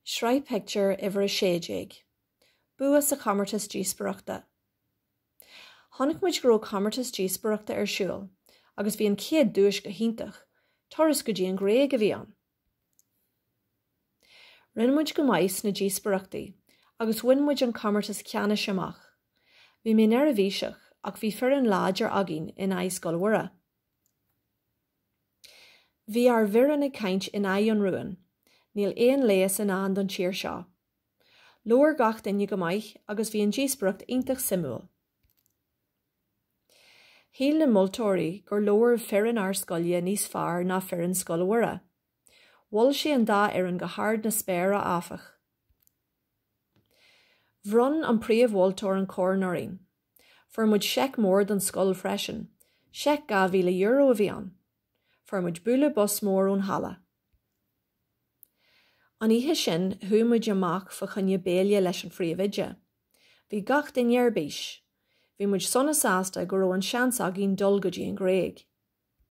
Sraith Pictiúr Uimhir 16. Bua sa chomórtas díospóireachta. Chonaic muid go raibh comórtas díospóireachta ar siúl agus bhí an chéad duais go hiontach, turas go dtí an Ghréig a bhí ann. Rinne muid go maith sna díospóireachtaí agus bhain muid an comórtas ceannais amach. Bhí mé neirbhíseach ach bhí foireann láidir againn in aghaidh Scoil Mhuire. Bhí ár bhfoireann ag caint in aghaidh an rúin. Níl aon leigheas i ndán don tír seo. Labhair gach duine go maith agus bhí an díospóireacht iontach suimiúil. Shíl na moltóirí gur labhair foireann ár scoile níos fearr ná foireann Scoil Mhuire. Mhol sé an dá fhoireann go hard na spéire, áfach. Bhronn an príomh-mholtóir an corn orainn. Fuair muid seic mór don scoil freisin. Seic €2,000 a bhí ann. Fuair muid bualadh bos mór ón halla. An oíche sin chuaigh muid amach fa choinne béile leis an phríomhoide. Bhí gach duine ar bís. Bhí muid sona sásta go raibh an seans againn dul go dtí an Ghréig.